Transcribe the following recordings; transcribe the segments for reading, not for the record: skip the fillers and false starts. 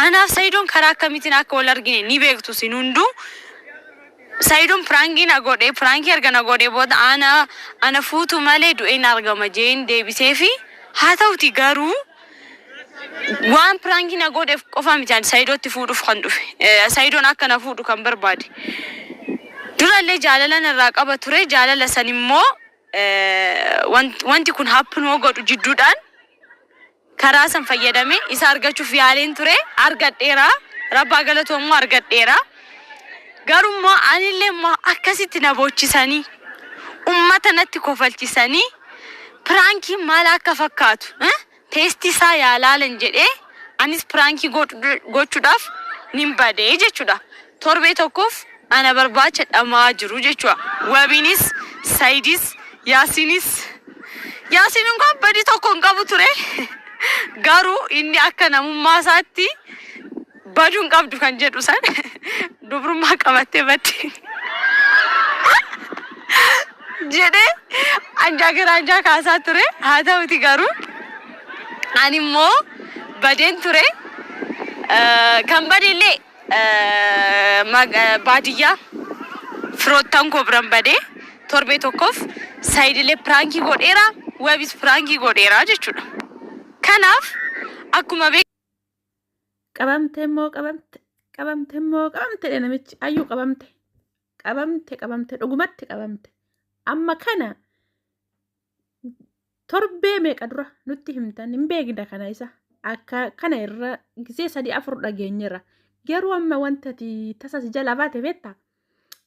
Anaaf Sayidoon karaa akkamiitiin akka wal argine ni beektu isin hunduu. Sayidoon piraankii na godhe, piraankii erga na godhee booda ana ana fuutu malee du'een argama jeen deebiseefi. Haa ta'uti garuu waan piraankii na godheef qofa miti ani Sayidootti fuudhuuf kan dhufe. Sayidoon akka na fuudhu kan barbaade. Durallee jaalala narraa qaba ture, jaalala san immoo wanti kun happen hoo godhu jidduudhaan karaa san fayyadame isa argachuuf yaaleen ture, argadheera, rabbaa galatoomu, argadheera. Garuu immoo anillee immoo akkasitti na boochisanii, ummata natti kofalchisanii, piraankiin maal akka fakkaatu teestii isaa yaa laalan jedhee anis piraankii gochuudhaaf nin badee jechuudha. Torbee tokkoof ana barbaacha dhama'aa jiru jechuudha. Wabiinis, Sayidis, Yaasinis. Yaasiin inkaan badii tokko hin qabu ture. Garuu inni akka namummaa isaatti baduu hin qabdu kan jedhu san dubrummaa qabattee badde jedhee anjaa gara anjaa kaasaa ture. Haa ta'uti garuu ani immoo badeen ture. Kan bade illee baadiyyaa firoottan koo biran badee torbee tokkoof. Sayidilee piraankii godheera, wabis piraankii godheera jechuudha. Kanaaf akkuma beekamu Qabamte immoo qabamte, qabamte immoo qabamte dha namichi. Ayyuu qabamte, qabamte, qabamte, dhugumatti qabamte. Amma kana torbee meeqa dura nutti himtan hin beekna. Kana isa akka kana irra gisee sadii afur dhageenyeerra. Garuu amma wanta ati tasa si jalaa baate beektaa?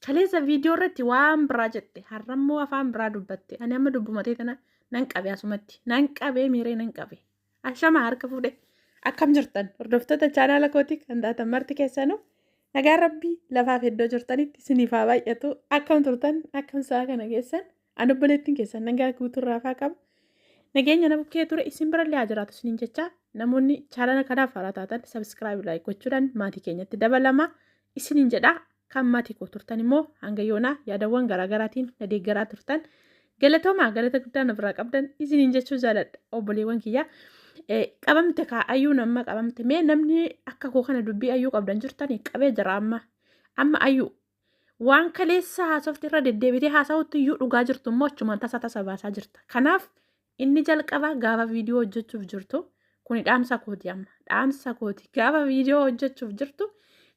Kaleessa viidiyoo irratti waan biraa jette, har'ammoo afaan biraa dubbatte. Ani amma dubbumatee tana nan qabe, asumatti nan qabee miiree nan qabe. Ashama, harka fuudhe, akkam jirtan hordoftoota chaanaala kootii kan taatan marti keessanuu? Nagaan rabbii lafaaf iddoo jirtanitti isiniif haa baay'atu. Akkam turtan? Akkam sa'a kana keessan? Ani obboleettiin keessan nagaa guutuurraa faa qaba. Nageenya na bukkee ture isin birallee haa jiraatu isiniin jecha, namoonni chaanaala kanaaf haaraa taatan subscribe, like gochuudhaan maatii keenyatti dabalama isiniin jedha. Kan maatii koo turtan immoo hanga yoonaa yaadawwan garaagaraatiin na deeggaraa turtan, galatoomaa, galata guddaa na biraa qabdan isiniin jechuu jaaladha. Obboleewwan kiyya, qabamte kaa ayyuun, amma qabamte. Mee namni akka koo kana dubbii ayyuu qabdan jirtanii? Qabee jira amma. Amma ayyuu waan kaleessa haasofti irra deddeebitee haasa'utti iyyuu dhugaa jirtu immoo achumaan tasa tasa baasaa jirta. Kanaaf inni jalqaba gaafa viidiyoo hojjechuuf jirtu, kuni dhaamsa kooti, amma dhaamsa kooti, gaafa viidiyoo hojjechuuf jirtu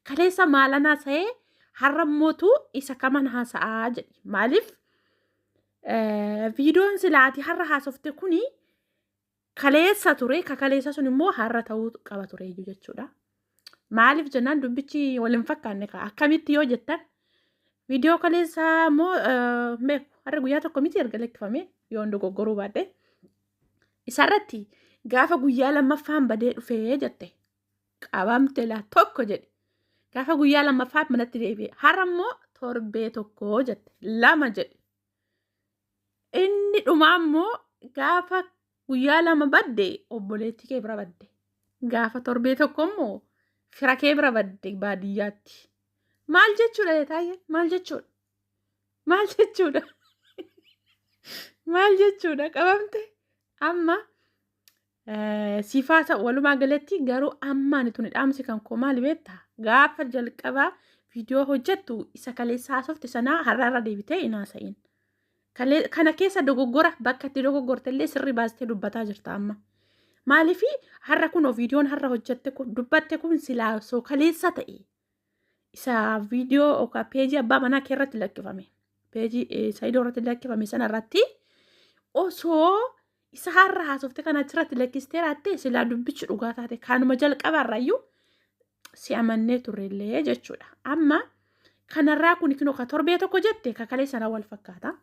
kaleessa maalan haasa'ee, har'a mootu isa kaman haasa'aa jedhi. Maaliif viidiyoon silaati har'a haasofte kuni kaleessa ture, ka kaleessa sun immoo har'a ta'uu qaba ture iyyuu jechuudha. Maaliif jennaan dubbichi wal hin fakkaanne kaa. Akkamitti yoo jettan, viidiyoo kaleessaa immoo beeku har'a guyyaa tokko miti erga lakkifame, yoon dogoggoruu baadhe. Isarratti gaafa guyyaa lammaffaan badee dhufee jette, qabamte laa tokko jedhe. Gaafa guyyaa lammaffaa manatti deebi'e, har'a immoo torbee tokko jette, lama jedhe. Inni dhumaa immoo gaafa guyyaa 2 badde obboleettii kee bira badde. Gaafa torbee tokko immoo fira kee bira badde baadiyyaatti. Maal jechuudha taayee? Maal jechuudha? Maal jechuudha? Maal jechuudha? Qabamte amma siifaa ta'u. Walumaa galatti garuu amma ani tuni dhaamsi kan koo maali beektaa? Gaafa jalqabaa viidiyoo hojjettu isa kaleessa haasofte sanaa har'a irra deebitee hin haasa'in. Kana keessa dogoggora bakka itti dogoggorte illee sirri baastee dubbataa jirta amma. Maaliif har'a kunoo viidiyoon har'a hojjette kun, dubbatte kun silaa osoo kaleessa ta'e, isa viidiyoo yookaan peejii abbaa manaa kee irratti lakkifame, peejii Saayidoo irratti lakkifame sana irratti osoo isa har'a haasofte kana achirratti lakkistee raatte, silaa dubbichi dhugaa taate kanuma jalqabaarraayyuu si amannee turrellee jechuudha. Amma kanarraa kun kinoo ka torbee tokko jette ka kalee sana wal fakkaata.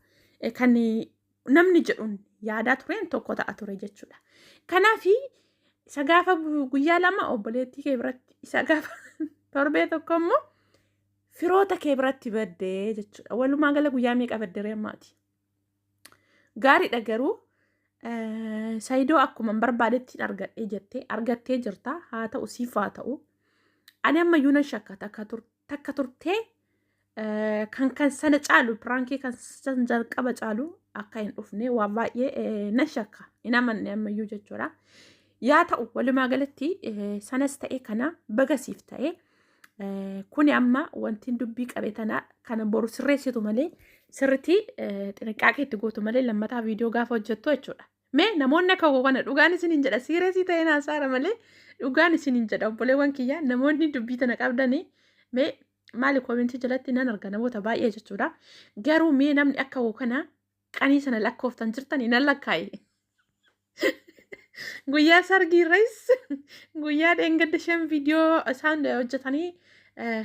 Kan namni jedhuun yaadaa tureen tokko ta'a ture jechuudha. Kanaaf isa gaafa guyyaa 2 obboleettii kee biratti, isa gaafa torbee tokko immoo firoota kee biratti baddee jechuudha. Walumaa gala guyyaa meeqa baddee ammaati? Gaariidha garuu Saayidoo akkuma barbaadetti argadhee jettee argattee jirta. Haa ta'u, siif haa ta'u. Ani ammayyuu nan shakka, takka turtee kan sana caalu, piraankii kan san jalqaba caalu akka hin dhufne waan baay'ee nan shakka. Hin amanne ammayyuu jechuudha. Yaa ta'u walumaa galatti sanas ta'e kana baga siif ta'e kuni amma wanti dubbii qabe tana kana boru sirreessitu malee sirriitti xiniqqaaqee itti gootu malee lammataa viidiyoo gaafa hojjettu jechuudha. Mee namoonni akka koo kana dhugaan isiniin jedha siireesii ta'ee naasaara malee dhugaan isiniin jedha obboleewwan kiyya namoonni dubbii tana qabdanii mee maali koomentii jalatti nan arga namoota baay'ee jechuudha. Garuu mee namni akka koo kana qanii sana lakkooftan jirtanii nan lakkaa'e. Guyyaa sargii irrais guyyaa dheengadda isheen viidiyoo isaan hojjetanii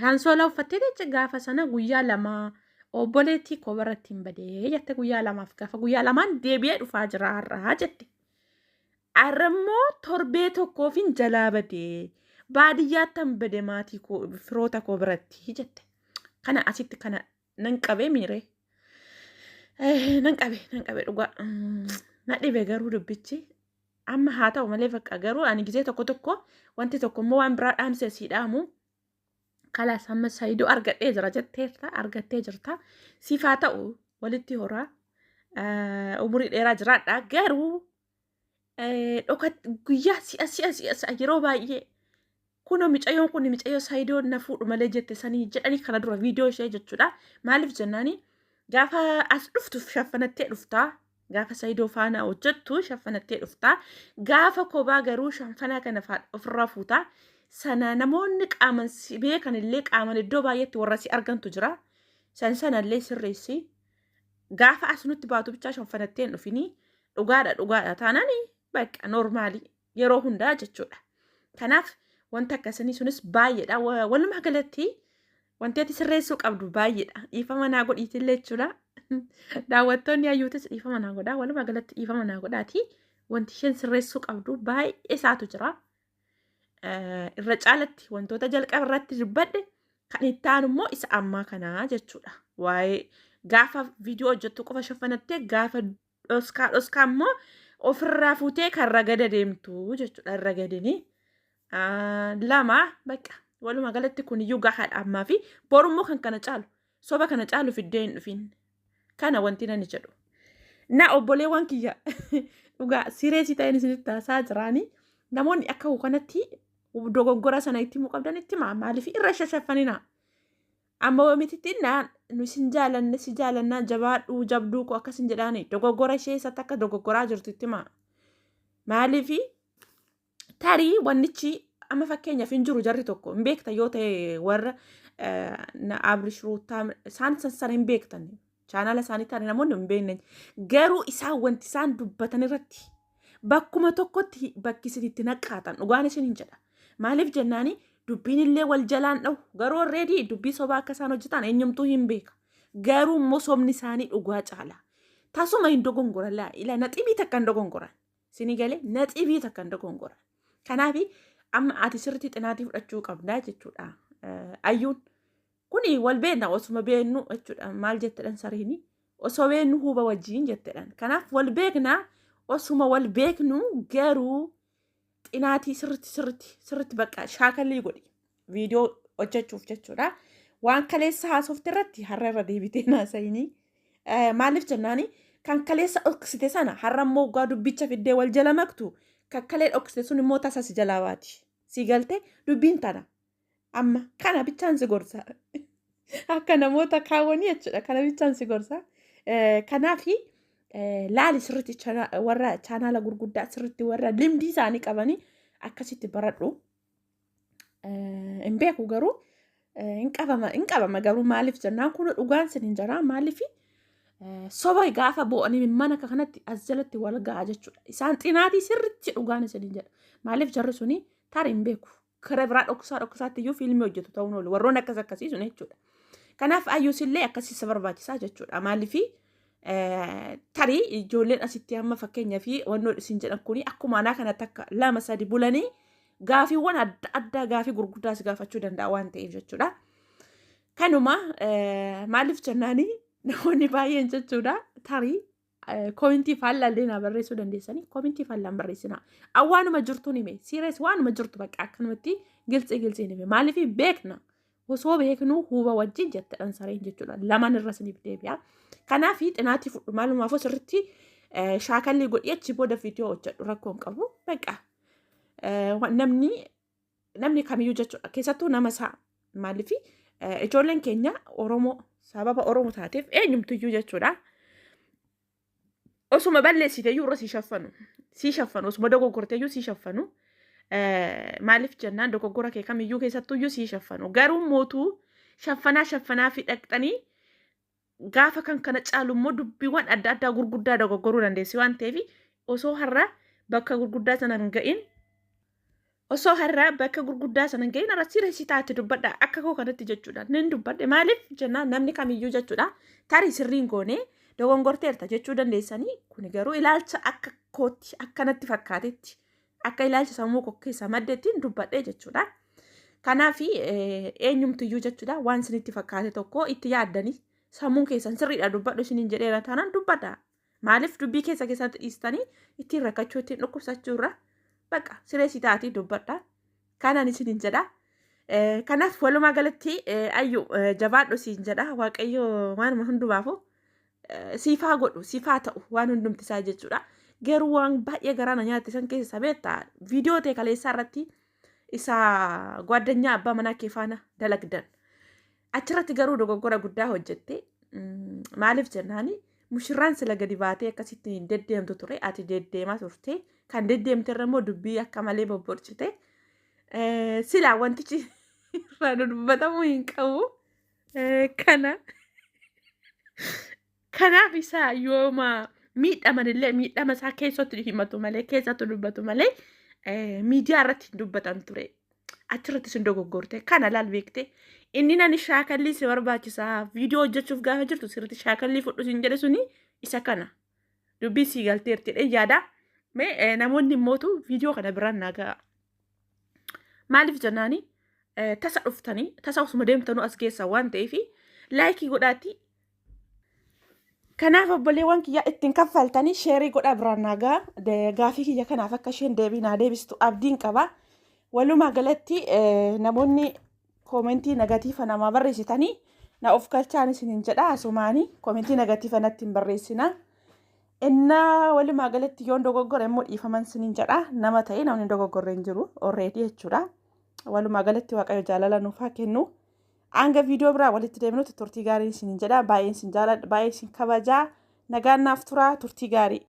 hansoolaa uffattee jecha gaafa sana guyyaa lama obboleettii koo biratti hin badee jette guyyaa lamaaf gaafa guyyaa lamaan deebi'ee dhufaa jira har'aa jette. Har'a immoo torbee tokkoofin jalaa badee baadiyyaatti hin bade maatii koo firoota koo biratti jette. Kana asitti kana nan qabee miiree. Nan qabe dhugaa. Na dhibe garuu dubbichi. Amma haa ta'u malee bakka garuu ani gizee tokko tokko wanti tokko immoo waan biraa dhaamsee sii dhaamu. Kalaas amma Saayidoo argadhee jira jetteerta argattee jirta. Siif haa ta'u walitti horaa. Umurii dheeraa jiraadha. Garuu guyyaa si'a si'a si'a si'a yeroo baay'ee kunoo micayyoon kun micayyoo Saayidoo na fuudhu malee jette sanii jedhanii kana dura viidiyoo ishee jechuudha. Maaliif jennaani gaafa as dhuftu shaffanattee dhuftaa. Gaafa Saayidoo faana hojjettu shaffanattee dhuftaa. Gaafa kophaa garuu shanfanaa kana ofirraa fuutaa. Sana namoonni qaaman si beekan illee qaaman iddoo baay'eetti warra si argantu jira. San sanallee sirreessi. Gaafa as nutti baatu bichaa shanfanattee hin dhufinii dhugaadha dhugaadha taanaan bakka normal yeroo hundaa jechuudha. Kanaaf wanta akkasii sunis baay'eedha. Walumaa galatti wanti ati sirreessuu qabdu baay'eedha. Dhiifama naa godhiitillee jechuudha. Daawwattoonni hayyuutis dhiifama naa godhaa. Walumaa galatti dhiifama naa godhaati. Wanti isheen sirreessuu qabdu baay'ee isaatu jira. Irra caalatti wantoota jalqaba irratti dubbadhe kan itti aanu immoo isa ammaa kanaa jechuudha. Waa'ee gaafa viidiyoo hojjettu qofa shaffanattee gaafa dhoskaa dhoskaa immoo ofirraa fuutee kan ragada deemtu jechuudha. Ragadini. Lama bakka walumaa galatti kun iyyuu gahaadha ammaa fi borummoo kan kana caalu soba kana caalu fiddee hin dhufin. Kana wanti nani jedhu. Na obboleewwan kiyya dhugaa sireesii ta'een isinitti haasaa jiraanii namoonni akka kanatti dogoggora sana itti himuu qabdan itti himaa maaliif irra shashaffanina. Amma wamititti naan nu isin jaalanne si jaalannaa jabaadhuu jabduu koo akkasin jedhaani dogoggora ishee isatti akka dogoggoraa jirtu itti himaa. Maaliif tarii wannichi amma fakkeenyaaf hin jiru jarri tokko hin beektan yoo ta'e warra Abrish Ruuttaa isaan sana hin beektan. Chaanaala isaanii taane namoonni hin beekne. Garuu isaan wanti isaan dubbatan irratti bakkuma tokkotti bakki isin itti naqaatan dhugaan isin hin jedha. Maaliif jennaani dubbiin illee wal jalaan dhahu garuu already dubbii sobaa akka isaan hojjetan eenyumtuu hin beeka. Garuu immoo sobni isaanii dhugaa caala. Tasuma hin dogongoran laa ila naxibii takka hin dogongoran. Isinii galee naxibii takka hin dogongoran. Kanaaf amma ati sirriitti xinaatii fudhachuu qabdaa jechuudha. Ayyuun kuni wal beekna osuma beennu jechuudha. Maal jettedhan sariini osoo beennu huba wajjin jettedhan. Kanaaf wal beekna osuma wal beeknu garuu xinaatii sirriitti sirriitti sirriitti bakka shaakallii godhi viidiyoo hojjechuuf jechuudha. Waan kaleessa haasofte irratti har'a irra deebitee naasayinii. Maaliif jennaani kan kaleessa dhoksite sana har'a immoo waggaa dubbicha fiddee wal jala maktu kan kalee dhoksite sun immoo tasa si jalaa baati. Si galte dubbiin tana. Amma kana bichaan si gorsa. Akka namoota kaawwanii jechuudha. Kana bichaan si gorsa. Kanaafi laali sirriitti warra chaanaala gurguddaa sirriitti warra limdii isaanii qabanii akkasitti baradhu. Hin beeku garuu hin qabama garuu maaliif jennaan kun dhugaan sin hin jira maaliif soba gaafa bo'anii mana akka kanatti as jalatti wal ga'a jechuudha. Isaan xinaatii sirriitti dhugaan isin hin jedha. Maaliif jarri suni tarii hin beeku. Kara biraa dhoksaa dhoksaatti iyyuu fiilmii hojjetu ta'uun oolu warroon akkas akkasii sun jechuudha. Kanaaf ayyuus illee akkasii isa barbaachisaa jechuudha. Maaliif tarii ijoolleen asitti amma fakkeenyaa fi wannoo isin jedhan kuni akkuma anaa kana takka lama sadi bulanii gaafiiwwan adda addaa gaafii gurguddaas gaafachuu danda'a waan ta'eef jechuudha. Kanuma maaliif jennaani namoonni baay'een jechuudha tarii koomintii faallaallee naa barreessuu dandeessanii koomintii faallaan barreessinaa. Waanuma jirtuun hime serious waanuma jirtu bakka akkanumatti gilxii gilxiin hime maaliif beekna osoo beeknu huba wajjin jettedhan sareen jechuudha lamaan irra isiniif deebi'a. Kanaaf xinaatii fudhu maalumaafuu sirriitti shaakallii godhii achi booda viidiyoo hojjedhu rakkoo hin qabu bakka. Namni namni kamiyyuu jechuudha, keessattuu nama isaa. Maaliif ijoolleen keenya Oromoo, sababa Oromoo taateef eenyumtuyyuu jechuudha. Osuma balleessiteeyyuu irra sii shaffanu. Sii shaffanu, osuma dogoggorteeyyuu sii shaffanu. Maaliif jennaan, dogoggora kee kamiyyuu keessattuyyuu sii shaffanu. Garuu mootuu shaffanaa shaffanaa fi dhaqxanii gaafa kan kana caalu immoo dubbiiwwan adda addaa gurguddaa dogoggoruu dandeessi waan ta'eef, osoo har'a bakka gurguddaa sana hin ga'in, osoo har'a bakka gurguddaa sana hin ga'in, har'a siree taate dubbadha akka koo kanatti jechuudha. Nin dubbadhe. Maaliif jennaan, namni kamiyyuu jechuudha, tarii sirriin goonee dogongorteerta jechuu dandeessanii. Kuni garuu ilaalcha akka kootti, akkanatti fakkaatetti, akka ilaalcha sammuu koo keessaa maddeettiin dubbadhe jechuudha. Kanaaf eenyumtiyyuu jechuudha, waan isinitti fakkaate tokko itti yaaddanii, sammuun keessan sirriidha dubbadhu isiniin jedheera taanaan dubbadha. Maaliif dubbii keessa keessatti dhiistanii ittiin rakkachuu, ittiin dhukkubsachuu irra, baqa sireesii taatii dubbadha. Kanaan isiniin jedha. Kanaaf walumaa galatti, ayyu, jabaadhu siin jedha. Waaqayyo waanuma hundumaafu siifaa godhu, siifaa ta'u waan hundumti isaa jechuudha. Garuu waan baay'ee garaa na nyaate san keessa, beektaa, viidiyoo ta'e kaleessaa irratti isa gwaaddanyaa abbaa manaa kee faana dalagdan. Achirratti garuu dogoggora guddaa hojjette. Maaliif jennaani, mushirraan sila gadi baatee akkasitti hin deddeemtu ture. Ati deddeemaa turte. Kan deddeemte irra immoo dubbii akka malee bobborcite. Sila wantichi irraa dubbatamuu hin qabu. Kana. Kanaaf isaa yooma miidhaman illee miidhama isaa keessatti himatu malee, keessatti dubbatu malee, miidiyaa irratti hin dubbatan ture. Achirratti sin dogoggorte. Kana laal beekte. Inni nani shaakallii si barbaachisaa, viidiyoo hojjechuuf gaafa jirtu sirriitti shaakallii fudhu sin jedhe suni isa kana. Dubbii sii galteerti jedhee yaada. Mee namoonni immootu viidiyoo kana biraan naa ga'a. Maaliif jennaani, tasa dhuftanii, tasa osuma deemtanuu as geessan waan ta'eef, like godhaatti. Kanaaf obboleewwan kiyya, ittiin kaffaltanii share godhaa biraan naa ga'a. Gaafii kiyya kanaaf akka isheen deebii naa deebistu abdiin qaba. Walumaa galatti namoonni comment negative namaa barreessitanii na of galchaan isiniin jedha. Asumaanii comment negative natti hin barreessina. Innaa walumaa galatti yoon dogoggore immoo dhiifaman isiniin jedha. Nama ta'e namni dogoggorre hin jiru already jechuudha. Walumaa galatti Waaqayyo jaalala nuuf haa kennu. Hanga viidiyoo biraa walitti deebinutti turtii gaarii isiniin jedha. Baay'een isin jaaladha. Baay'ee isin kabajaa. Nagaan naaf turaa, turtii gaarii.